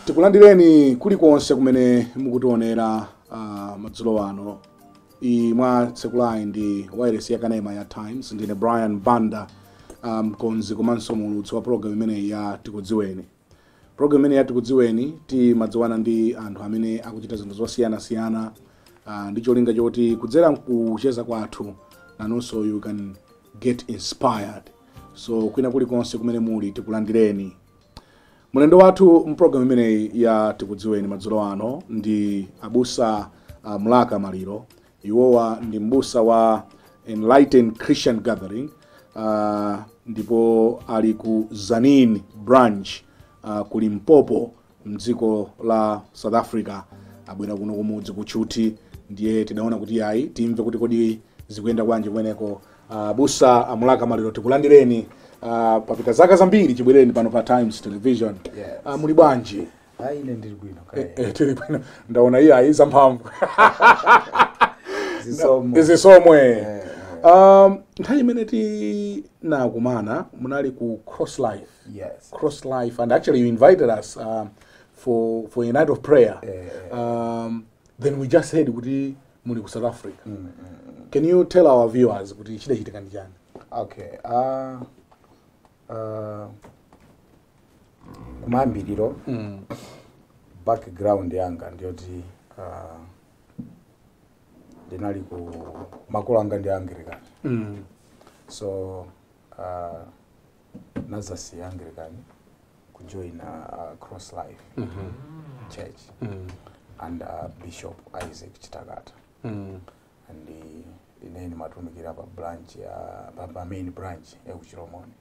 Tikulandireni kulikonse kumene mukutionera madzulo ano. Iyi mwa tsekulayi ndi wireless ya kanema ya Times. Ndine Brian Banda, mkonzi komanso muulutsi wa program imeneyi ya Tikudziweni. Program imeneyi ya Tikudziweni timadziwana ndi anthu amene akuchita zinthu zosiyanasiyana, ndi cholinga choti kudzera kucheza kwathu nanunso you can get inspired. So kwina kulikonse kumene muli, tikulandireni. Mulendo wathu mpulogalamu imeneyi ya Tikudziweni madzulo ano ndi abusa Mlaka Maliro. Iwowa ndi mbusa wa Enlightened Christian Gathering, ndipo ali ku Tzaneen branch, ku Limpopo mdziko la South Africa. Abwera kuno kumudzi kutchuthi, ndiye tidaona kuti ayi, timve kuti kodi zikuyenda bwanji kumeneko. Abusa Amulaka Maliro, tikulandireni. Papita zaka zambiri chibwereni pano pa Times Television. Yes. Muli bwanji? Hayi, ine ndili bwino. Tili bwino. Ndaona iye ayi zamphamvu. Zisomo. Zisomwe. Eh. Nthawi imene tinakumana munali ku Cross Life. Yes. Cross Life, and actually you invited us for a night of prayer. Then we just heard kuti muli ku South Africa. Can you tell our viewers kuti chidachitika ndi chani? Okay. Kumayambiriro, background yanga ndiyoti ndinali ku makolo anga ndi Anglican. So nazasiya Anglican kujoin Cross Life Church and Bishop Isaac Chitakata. And ine ndimatumikira pa branch ya pa main branch ya ku Chilomoni.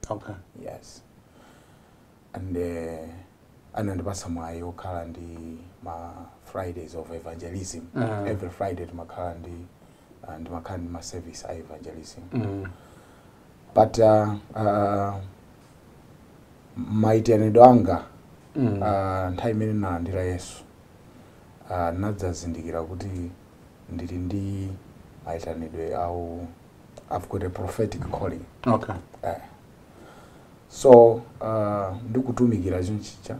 Yes, and anandipasa mwayi okhala ndi ma Fridays of evangelism. Every Friday timakhala ndi ndimakhala ndi ma service a evangelism. But maitanidwe anga, nthawi imene nalandira Yesu, nadzazindikira kuti ndili ndi maitanidwe au I've got a prophetic calling. So ndikutumikira chonchicha,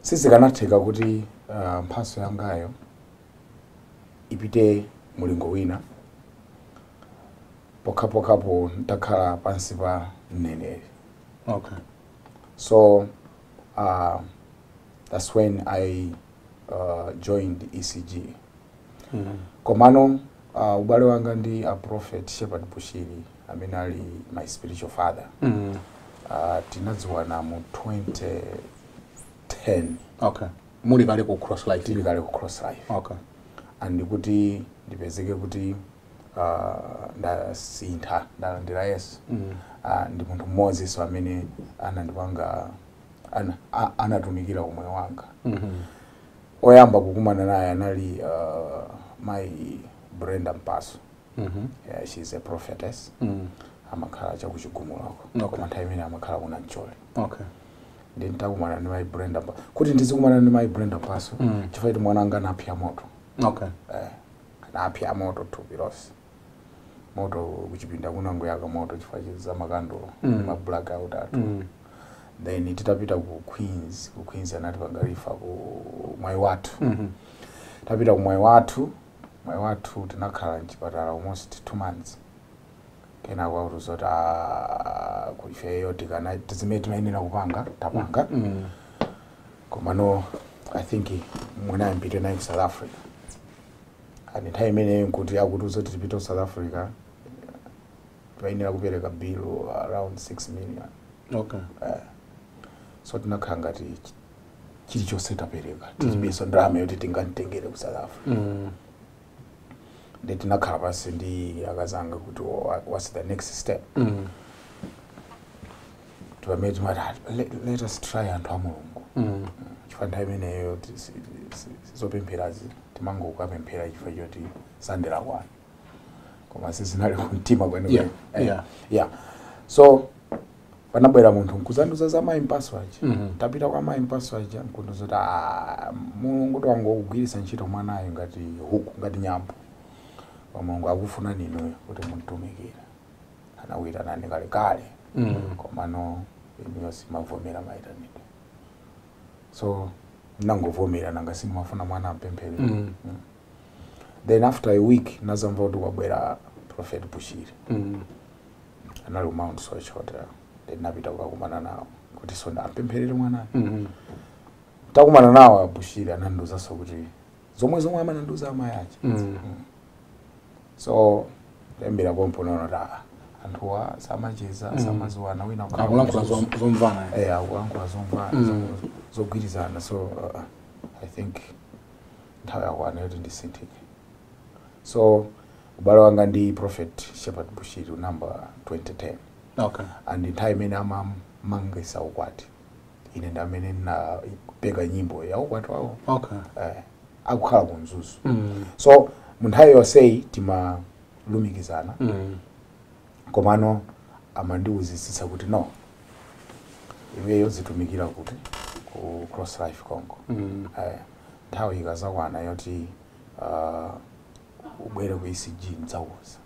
sizikanatheka kuti mphaso yangayo ipite mulingo wina pokhapokhapo ntakhala pansi pa mneneri. So that's when I joined ECG. Komano ubale wanga ndi a Prophet Shepherd Bushiri, amene ali my spiritual father, tinadziwana mu 2010. Okay, muli kale ku Cross Life? Tili kale ku Cross Life. And kuti ndipezeke kuti ndasintha, ndalandira Yesu, ndi munthu mmodzinso amene anandipanga anatumikira kumwe wanga. Oyamba kukumana naye anali mayi Brenda Mpaso. Yeah, she's a prophetess. Amakhala chakuchigumulako. Koma nthawi imene amakhala kuna Mchole. Ndi ntakumana ndi mayi Brenda Mpaso, kuti ndizikumana ndi mayi Brenda Mpaso, chifukwa kuti mwana anga anapya moto. Anapya moto thupi lonse, moto kuchipinda kunangoyaka moto chifukwa za makandulo, ma blackout athu. Then titapita ku Queens, ku Queens anatipanga refer ku Mwaiwathu. Tapita ku Mwaiwathu, Mwaiwathu tinakhala mchipatala almost 2 months. Kenako akuti zoti, "Ah, kuifeyo tikana zimene timayenera kupanga tapanga, komano I think mwinayo mpite naye ku South Africa." And nthawi imeneyo nkuti akuti uzoti tipite ku South Africa timayenera kupereka bill around 6 million. So tinakhala ngati chilichonse tapereka, tilibenso ndalama yoti tingamtengere ku South Africa. Ndi tinakhala pansi ndi akazanga kuti, "Oh, what's the next step?" Pamene timati, "Ah, let us try anthu a Mulungu," chifukwa nthawi imeneyo zopempherazi timangokapemphera chifukwa choti sandela kwanu, koma sizinali kumtima kwenikweni. Yeah. Yeah, so Panabwera munthu nkuzandiuza za mayi Mpaso aja. Tapita kwa mayi Mpaso aja, nkundiuza kuti, "Ah, Mulungu tiwangokugwiritsa ntchito mwanayo ngati huku, ngati nyambo, koma Mulungu akufuna inuyo kuti muntumikire. Anakuyitanani kalekale, komano inuyo simavomera mayitanidwe." So nangovomera, nanga sindimafuna mwana ampemphere. Then after a week nazamva kuti kwabwera Prophet Bushiri. Anali ku Mount Soche Hotel. Then napita kukakumana nawo kuti so ampempherere mwanayo. Takumana nawo abushiri, anandiuzanso kuti zomwe zomwe amanandiuza amayi aja. So kuyambira pompo nono ta anthuwa samacheza, samaziwana, wina kukhala Akulankhula kuzuzu. Zomvana. Eh, akulankhula zomvana, zogwirizana. So I think nthawi yakwana yoti ndisinthike. So ubale wanga ndi Prophet Shepherd Bushiri unayamba 2010. And nthawi imene amamangisa ukwati, ine ndi amene ndinapeka nyimbo ya ukwati wawo. Eh, akukhala ku Mzuzu. So mu nthawi yonseyi timalumikizana, komano amandiuzitsitsa kuti, "No, iweyo zitumikira kuti ku Cross Life Congo. Eh, nthawi ikazakwana yoti ubwere ku ECG ndidzakuuza,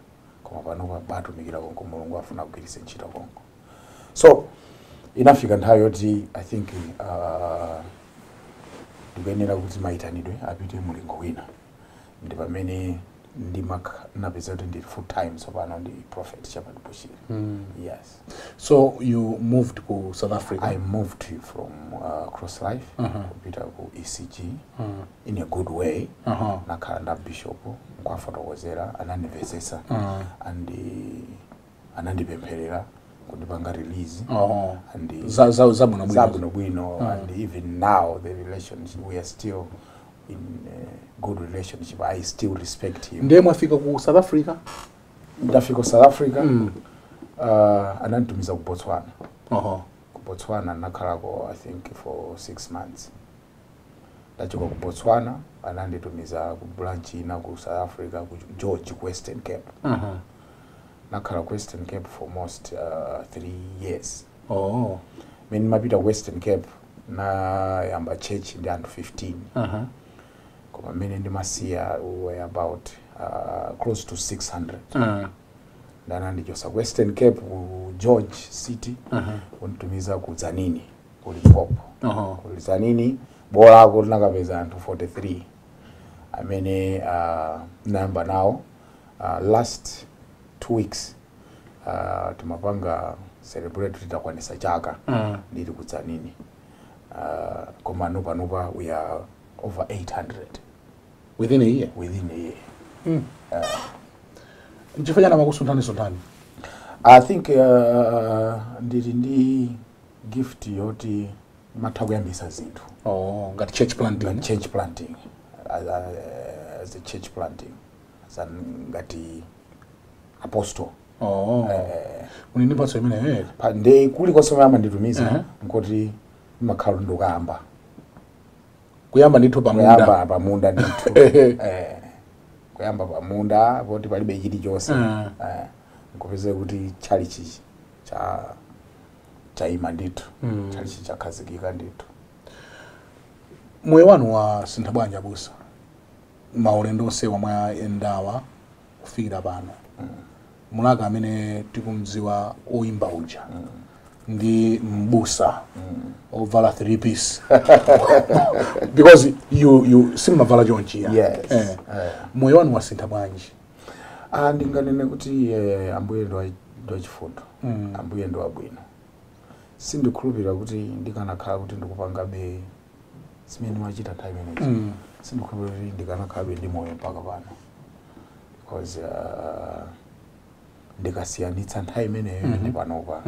koma panopa batumikira konko, Mulungu afuna kugwiritse ntchito konko." So inafika nthawi yoti I think ndikuyenera kuti mayitanidwe apite mulingo wina. Ndi pamene napeza kuti ndili full time tsopano ndi Prophet Shepherd Bushiri. Yes. So you moved ku South Africa? I moved from Cross Life kupita ku ECG in a good way. Nakhala nda bishop, nkwafotokozera, anandimvetsetsa and anandipempherera kundipanga release and Zabwino bwino. Zabwinobwino. And even now the relationship, we are still in good relationship. I still respect him. Ndiye mwafika ku South Africa? Ndafika ku South Africa, ananditumiza ku Botswana. Ku Botswana nakhalako I think for 6 months. Ndachoka ku Botswana, ananditumiza ku branch ina ku South Africa, ku George, ku Western Cape. Nakhala ku Western Cape for most 3 years. Mene mapita ku Western Cape, nayamba church ndi anthu 15, koma mmene ndimasiya we were about close to 600. Ndanandichosa ku Western Cape, ku George City, kunditumiza ku Tzaneen, ku Limpopo. Ku Tzaneen bolako tinakapeza anthu 43 amene nayamba nawo. Last 2 weeks timapanga celebrate titakwanisa chaka ndili ku Tzaneen. Koma panopa we are over 800. Within a year? Within a year. Nchifukwa chani amakusunthani sunthani? I think ndili ndi gift yoti matha kuyambisa zinthu. Oh, ngati church planting. Ngati church planting, as a church planting, as an ngati apostle. Uli ndi mphatso imeneyo? Ndi kulikonse komwe amanditumiza, nkoti ndimakhala ndikuyamba. Kuyamba ndithu pamunda. Kuyamba pamunda ndithu. Eh, kuyamba pamunda poti palibe chilichonse, nkupeze kuti chalichi cha chayima ndithu, chalichi chakhazikika ndithu. Moyo wanu wasintha bwanji, abusa, maulendo onsewa mwayendawa kufikira pano? Mulaka amene tikumdziwa oyimba uja ndi mbusa ovala three piece, because you simmavala chonchi ya. Yes. Moyo wanu wasintha bwanji? Ah, ndinganene kuti Ambuye ndi wachifundo. Ambuye ndi wabwino. Sindikhulupirira kuti ndikanakhala kuti ndikupangabe zimene ndimachita nthawi imeneyi, sindikhulupirira kuti ndikanakhalabe ndi moyo mpaka pano, because ndikasiyanitsa nthawi imeneyo ndi panopa,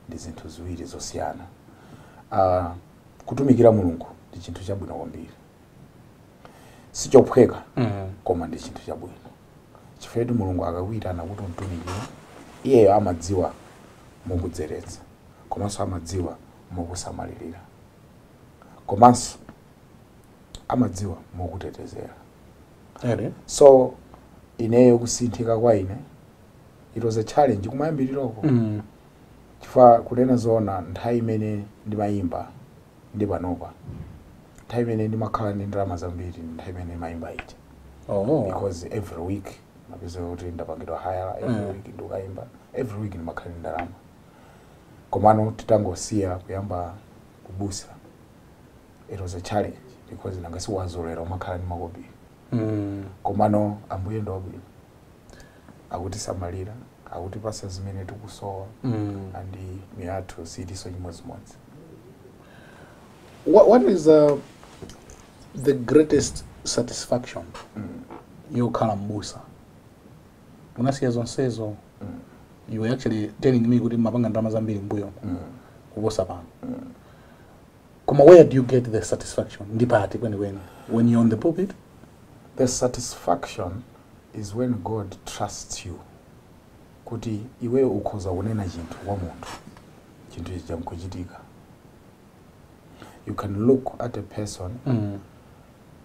ndi zinthu ziwiri zosiyana. Kutumikira Mulungu ndi chinthu chabwino kwambiri. Sichophweka, koma ndi chinthu chabwino, chifukwa kuti Mulungu akakuyitana kuti umtumikire, iyeyo amadziwa mukudzeretsa, komanso amadziwa mukusamalirira, komanso amadziwa mukutetezera. Ere. So ineyo kusinthika kwa ine, it was a challenge kumayambiriroko. Chifukwa kunena zoona, nthawi imene ndimayimba ndi panopa, nthawi imene ndimakhala ndi ndalama zambiri ndi nthawi imene ndimayimba ija, because every week mapeza kuti ndapangidwa hire every week, ndikayimba every week, ndimakhala ndi ndalama. Komano titangosiya kuyamba kubusa, it was a challenge because nanga siwazolera umakhala ndi makobiri. Komano Ambuye ndi wabwino, akutisamalira, akutipasa zimene tikusowa, and miyoyo yathu siliso chimodzimodzi. What is the greatest satisfaction yokhala mbusa? Unasiya zonsezo. You were actually telling me kuti mapanga ndalama zambiri mbuyo kuposa pano. Koma where do you get the satisfaction? Ndi pati kwenikweni? When you're on the pulpit? The satisfaction is when God trusts you kuti iweyo ukhoza kunena chinthu kwa munthu, chinthu ichi nkuchitika. You can look at a person,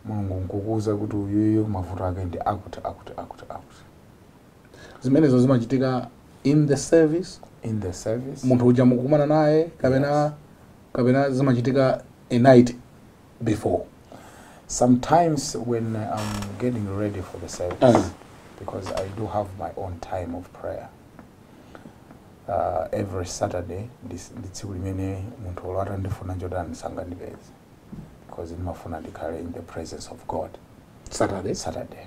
Mulungu nkukuuza kuti uyuyu mavuto ake ndi akuti, akuti, akuti, akuti. Zimenezo zimachitika in the service? In the service. Munthu uja mukukumana naye, kapena Yes. kapena zimachitika a night before? Sometimes when I'm getting ready for the service, because I do have my own time of prayer every Saturday, ndi tsiku limene munthu olo atandifuna njotani sangandipeze, because ndimafuna ndikhale in the presence of God. Saturday? Saturday.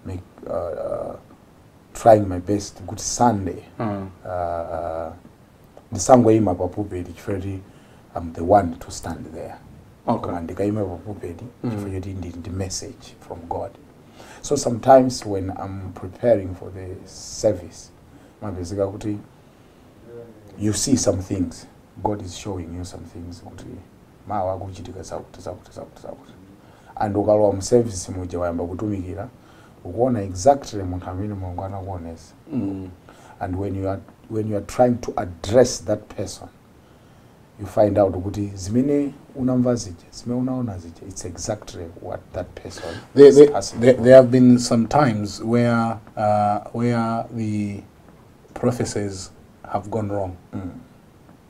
Make trying my best kuti Sunday ndisangoyima pa pulpit chifukwa choti I'm the one to stand there, koma ndikayima pa pulpit chifukwa choti ndili ndi message from God. So sometimes when I'm preparing for the service, mapezeka kuti you see some things, God is showing you some things kuti mawa akuchitika zakuti, zakuti, zakuti, zakuti, and ukalowa mu service muja, wayamba kutumikira, ukuona exactly munthu amene Mulungu anakuonesa. And when you are trying to address that person, you find out kuti zimene unamva zija, zimene unaona zija, it's exactly what that person is passing through. There have been some times where the prophecies have gone wrong.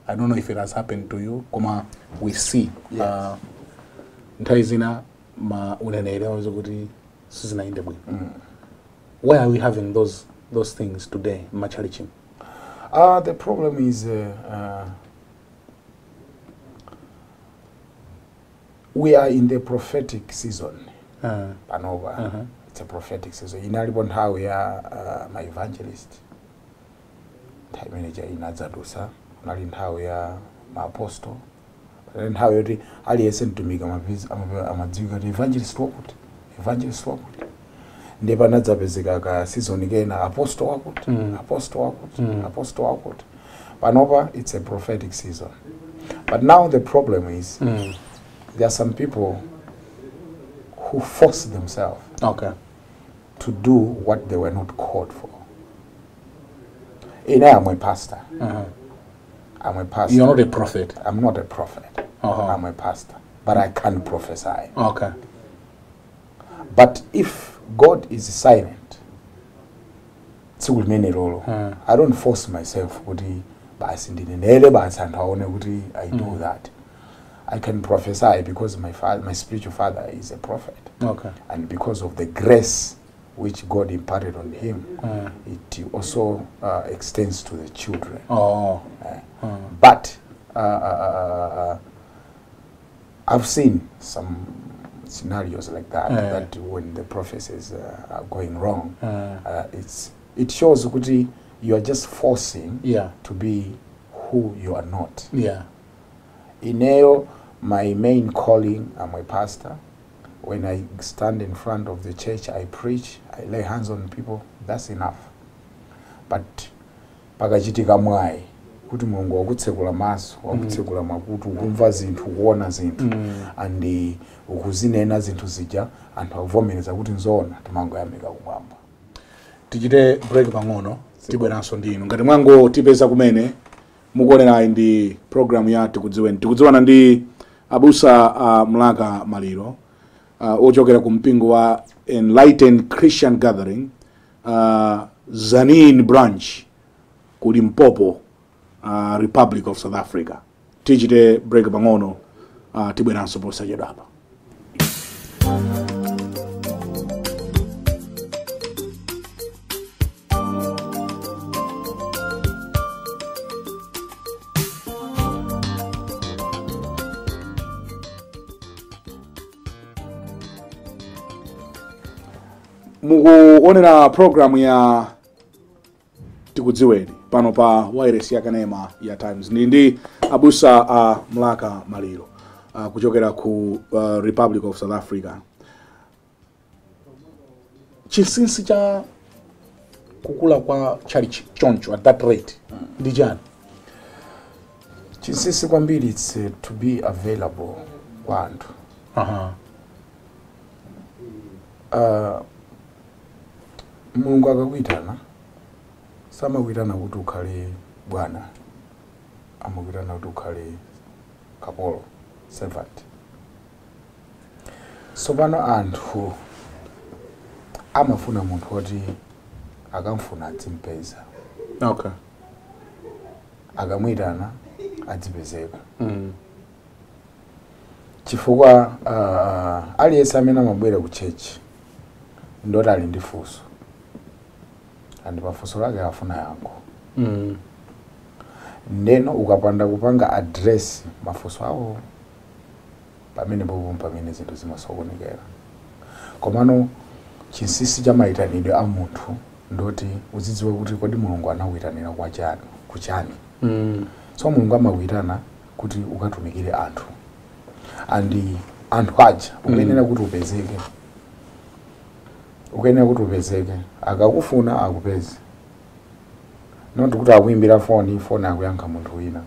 I don't know if it has happened to you, koma we see nthawi zina ma uneneri aweza kuti sizinayende bwino. Why are we having those things today m'machalichi? The problem is we are in the prophetic season panopa. It's a prophetic season. Inalipo nthawi ya ma evangelist, nthawi imeneja inadzadusa. Kunali nthawi ya ma apostle, panali nthawi yoti aliyense mtumiki amadziwika kuti evangelist wakuti, evangelist wakuti. Ndiye panadzapezeka ka season kena, apostle wakuti, apostle wakuti, apostle wakuti. Panopa it's a prophetic season, but now the problem is there are some people who force themselves to do what they were not called for. Ine, I'm a pastor. I'm a pastor. You're not a prophet. I'm not a prophet. I'm a pastor, but I can prophesy. But if God is silent, tsiku limene lolo, I don't force myself kuti basi ndinenere, basi anthu aone kuti I do that. I can prophesy because my father, my spiritual father is a prophet. And because of the grace which God imparted on him, it also extends to the children. But I've seen some scenarios like that, that when the prophecies are going wrong, it shows kuti you are just forcing to be who you are not. Ineyo, my main calling, I'm a pastor. When I stand in front of the church, I preach, I lay hands on people, that's enough. But pakachitika mwayi kuti Mulungu wakutsekula maso, wakutsekula makutu, ukumva zinthu, ukuona zinthu, and ukuzinena zinthu zija, anthu akuvomereza kuti nzoona, timangoyamika kumwamba. Tichite break pang'ono, tibweranso ndi inu. Ngati mwangotipeza kumene, mukuonerayi ndi program ya Tikudziweni. Tikudziwana ndi abusa Mlaka Maliro, ochokera ku mpingo wa Enlightened Christian Gathering, Tzaneen branch ku Limpopo. Republic of South Africa. Tichite break pang'ono, tibweranso posachedwapa. Mukuonera program ya Tikudziweni pano pa wireless ya kanema ya Times. Ndi abusa a Mlaka Maliro kuchokera ku Republic of South Africa. Chinsinsi cha kukula kwa church choncho at that rate ndi chani? Chinsinsi kwambiri it's to be available kwa anthu. Mulungu akakuitana samakuitana kuti ukhale bwana, amakuitana kuti ukhale kapolo, servant. So pano anthu amafuna munthu woti akamfuna adzimpeza. Okay. Akamwitana adzipezeka. Chifukwa aliyense amene amabwera ku church ndoti ali ndi funso, and pafunso lake afuna yankho. Ndeno ukapanda kupanga address mafunso awo, pamene popo pamene zinthu zimasokonekera. Komano chinsinsi cha mayitanidwe a munthu ndoti uzidziwe kuti kodi Mulungu anakuyitanira kwa chani, kuchani. So Mulungu amakuyitana kuti ukatumikire anthu, and anthu aja ukuyenera kuti upezeke, ukuyenera kuti upezeke. Akakufuna akupeze, not kuti akuimbira foni, foni akuyankha munthu wina.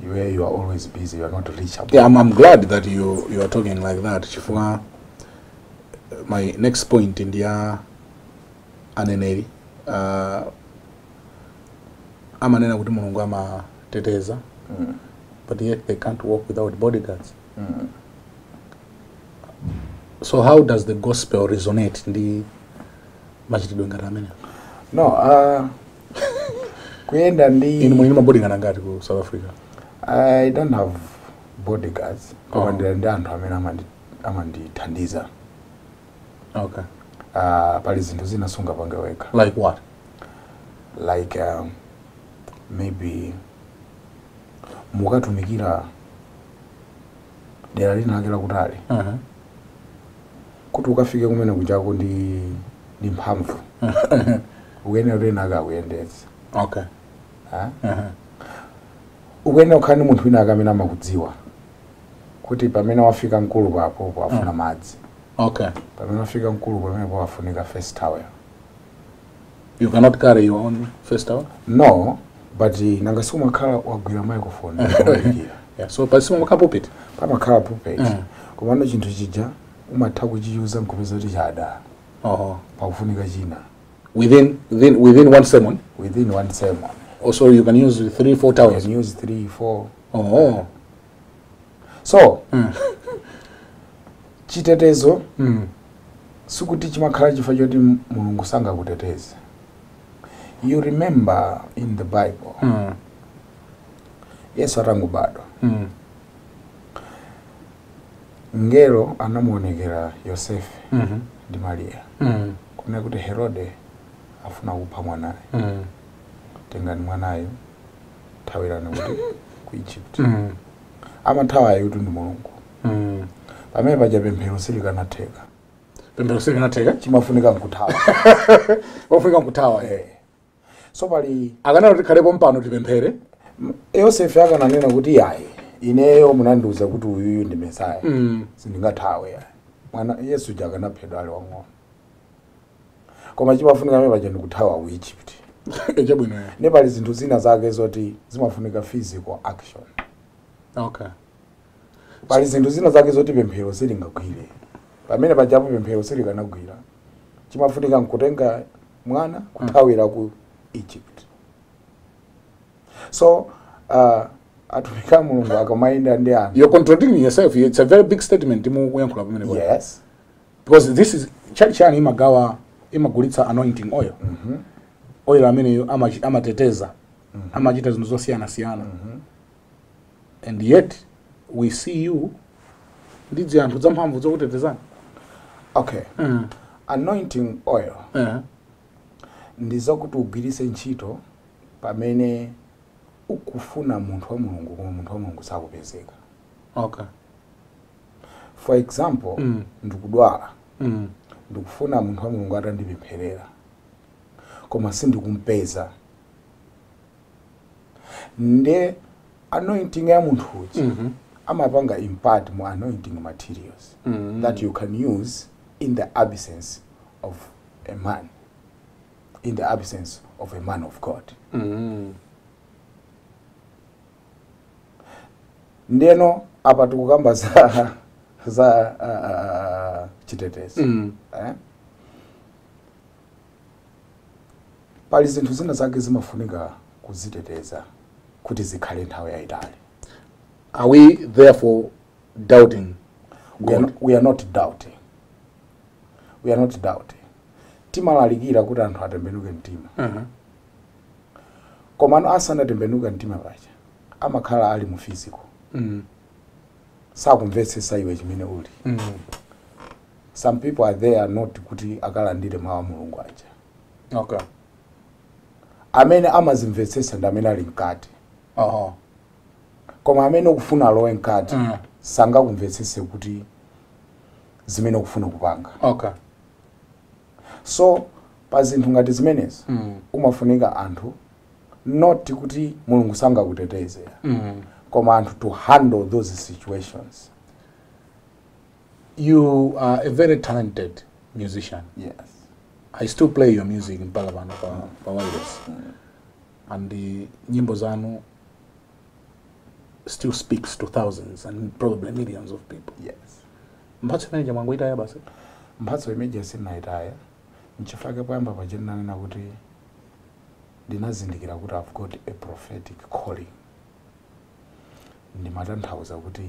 You are always busy, you are not reachable. Yeah, I'm glad that you are talking like that. Chifukwa my next point ndi ya aneneri. Amanena kuti Mulungu amateteza, but yet they can't walk without bodyguards. So how does the gospel resonate ndi machitidwe ngati amene? No, kuyenda ndi Inu muli ndi mabodyguard angati ku South Africa? I don't have bodyguards. Koma Oh. ndili ndi anthu amene amandithandiza. Okay. Pali zinthu zina sungapange wekha. Like what? Like maybe mukatumikira dera lina lake lakutali, kuti ukafike kumene kuchako ndi mphamvu, ukuyenera kuti ena akakuyendetsa. Okay. Ha? Ukuyenera kukhala ndi munthu wina amene amakudziwa kuti pamene wafika mkulu papopo afuna madzi. Okay. Pamene wafika mkulu pamenepo afunika face towel. You cannot carry your own face towel? No, but nanga siumakhala wagwira microphone. Yeah, so pasima makhala pulpit. Pamakhala pulpit. Komano chinthu chija umatha kuchiyuza nkupeza kuti chada. Pakufunika china. Within one sermon? Within one sermon. Also you can use 3-4 towels. You can use 3-4. Oh. So, chitetezo sikuti chimakhala chifukwa choti Mulungu sangakuteteze. You remember in the Bible, Yesu atangobadwa, ngelo anamuonekera Yosefe ndi Maria, kunena kuti Herode afuna kupha mwanayo. Tengani mwanayo, thawirani kuti ku Egypt. Amathawa ayo kuti ndi Mulungu. Pamene paja pemphero silikanatheka. Pemphero silikanatheka? Chimafunika nkuthawa. Wafunika nkuthawa. So pali akanena kuti khalepo mpano tipemphere. Yosefe akananena kuti yayi, ineyo munandiuza kuti uyuyu ndi Mesaya. Sindingathawe yayi. Mwana Yesu uja akanaphedwa ali wang'ono. Koma chimafunika pamene paja ndikuthawa ku Egypt. Chabwino ya. Ne pali zinthu zina zake zoti zimafunika physical action. Okay. Pali zinthu zina zake zoti pemphero silingagwire. Pamene pajapo pemphero silikanagwira. Chimafunika nkutenga mwana kuthawira ku Egypt. So atumiki a Mulungu akamayenda ndi anthu. You're contradicting yourself. It's a very big statement mukuyankhula pamene paja. Yes. Because this is church yani imagawa imagulitsa anointing oil. Oil ameneyo amateteza. Amachita zinthu zosiyanasiyana. And yet we see you ndi zinthu zamphamvu zokutetezani. Okay, anointing oil ndi zakuti ugwiritse ntchito pamene ukufuna munthu wa Mulungu koma munthu wa Mulungu sakupezeka. For example, ndikudwala, ndikufuna munthu wa Mulungu atandipempherera koma sindikumpeza, nde anointing ya munthu uja amapanga impart mu anointing materials that you can use in the absence of a man, in the absence of a man of God. Ndeno apa tikukamba za chitetezo. Eh? Pali zinthu zina zake zimafunika kuziteteza kuti zikhale nthawi yayitali. Are we therefore doubting We are God? not, we are not doubting. We are not doubting. Timalalikira kuti anthu atembenuke mtima. Koma anthu asanatembenuke mtima paja amakhala ali mu physical. Sakumvetsetsa iwe chimene uli. Some people are there not kuti akalandire mawu a Mulungu aja. Amene amazimvetsetsa ndi amene ali mkati. Koma amene ukufuna alowe mkati sangakumvetsetse kuti zimene ukufuna kupanga. So pa zinthu ngati zimenezi umafunika anthu, not kuti Mulungu sangakuteteze, koma anthu to handle those situations. You are a very talented musician. Yes. I still play your music mpaka pano pa wireless. And the nyimbo zanu still speaks to thousands and probably millions of people. Yes. Mphatso imene mwangoitaya basi? Mphatso imeneyi sindinayitaya. Nchifukwa poyamba paja ndinanena kuti ndinazindikira kuti I've got a prophetic calling. Ndimatanthauza kuti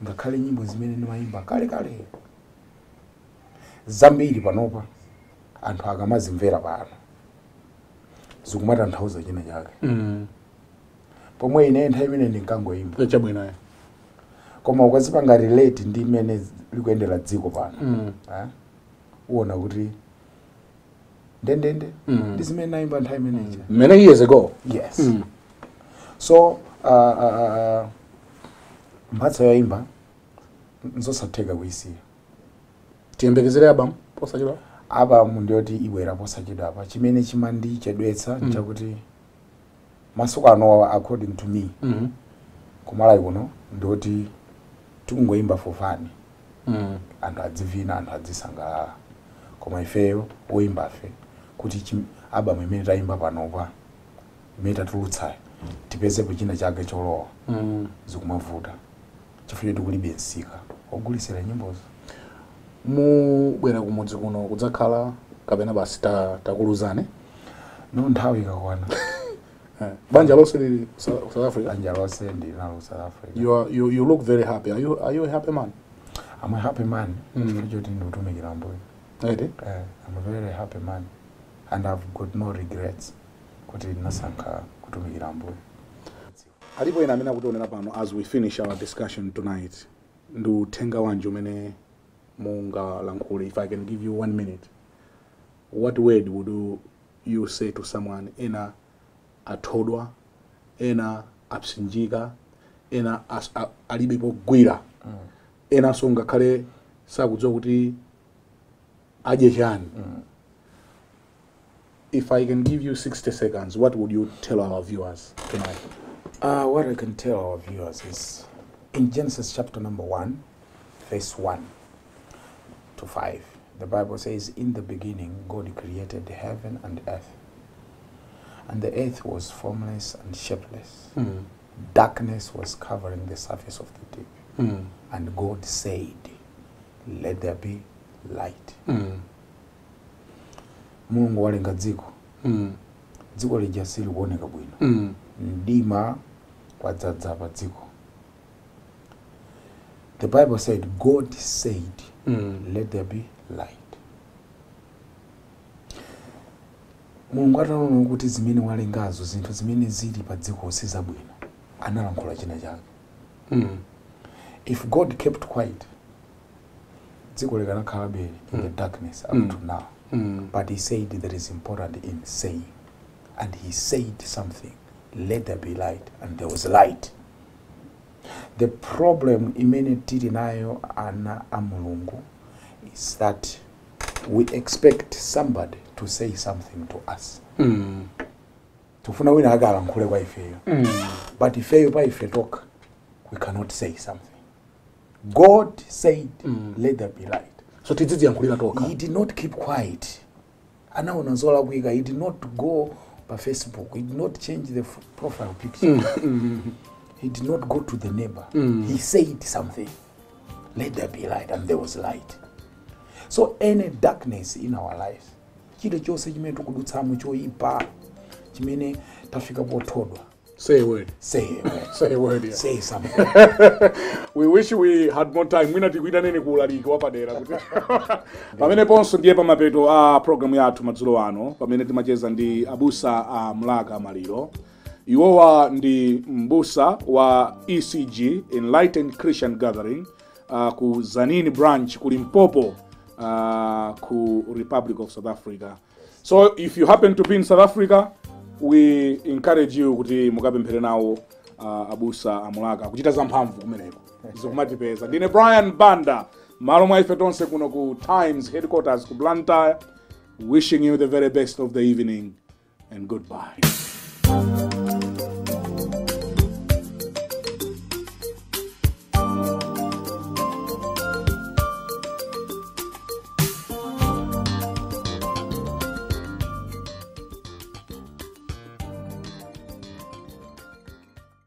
ngakhale nyimbo zimene ndimayimba kale kale zambiri panopa anthu akamazimvera pano zikumatanthauza china chake, pomwe ine nthawi imene ndinkangoyimba. Chabwino. Koma ukazipanga relate ndi imene likuyendera dziko pano, eh, uwona kuti ndendende ndi zimene nayimba nthawi imeneyi. Many years ago. Yes. So mphatso yoyimba nzosatheka kuyisiya. Tiyembekezere album posachedwa? Album ndiyoti ibwera posachedwa apa. Chimene chimandichedwetsa nchakuti masiku ano, according to me, kumalawi kuno ndiyoti tikungoyimba for fun, anthu adzivina, anthu adzisangalala, koma ifeyo oyimbafe kuti album imene tayimba panopa, imene tatulutsayo, tipezepo china chake cholowa, zikumavuta chifukwa choti kulibe msika ogulisira nyimbozo. Mubwera kumudzi kuno kudzakhala kapena basi takuluzane? No, nthawi ikakwana. Banja lonse lili South Africa? Banja lonse ndili nalo South Africa. You look very happy. Are you a happy man? I'm a happy man chifukwa choti ndikutumikira Ambuye. Eti? I'm a very happy man and I've got no regrets kuti ndinasankha kutumikira Ambuye. Alipo ena amene akutionera pano as we finish our discussion tonight. Ndi uthenga wanji umene mungalankhule? If I can give you one minute, what word would you say to someone? Ena athodwa, ena apsinjika, ena alibe pogwira, enanso ngakhale sakudziwa kuti adye chani. If I can give you 60 seconds, what would you tell our viewers tonight? What I can tell our viewers is in Genesis chapter number 1, verse 1 to 5, the Bible says, "In the beginning, God created heaven and earth. And the earth was formless and shapeless. Darkness was covering the surface of the deep. And God said, 'Let there be light.'" Mulungu walenga dziko. Dziko lija silikuoneka bwino. Mdima wadzadza pa dziko. The Bible said, God said, "Let there be light." Mulungu ataona kuti zimene walengazo, zinthu zimene zili pa dziko si zabwino, analankhula china chake. If God kept quiet, dziko likanakhalabe in the darkness up to now. But he said there is important in saying, and he said something: "Let there be light," and there was light. The problem imene tili nayo ana a Mulungu is that we expect somebody to say something to us. Tifuna wina akalankhule kwa ifeyo, but ifeyo pa ife tokha we cannot say something. God said, "Let there be light." So tidzidziyankhulira tokha. He did not keep quiet. Anaona zolakwika. He did not go pa Facebook. He did not change the profile picture. He did not go to the neighbor. He said something: "Let there be light," and there was light. So any darkness in our lives, chilichonse chimene tikudutsamo choyipa, chimene tafika pothodwa, Say a word. Say a word. Say a word, yeah. Say something. We wish we had more time. Mwina tikuitaneni kuulaliki wapadera kuti pameneponso. Ndiye pamapeto a programu yathu madzulo ano, pamene timacheza ndi abusa a Mlaka Maliro. Iwowa ndi mbusa wa ECG, Enlightened Christian Gathering, ku Tzaneen branch ku Limpopo, ku Republic of South Africa. So if you happen to be in South Africa, we encourage you kuti mukapemphere nawo abusa amulaka kuchita zamphamvu kumeneko zikumatipeza. Ndine Brian Banda, malo mwa ife tonse kuno ku Times headquarters ku Blantyre, wishing you the very best of the evening and goodbye.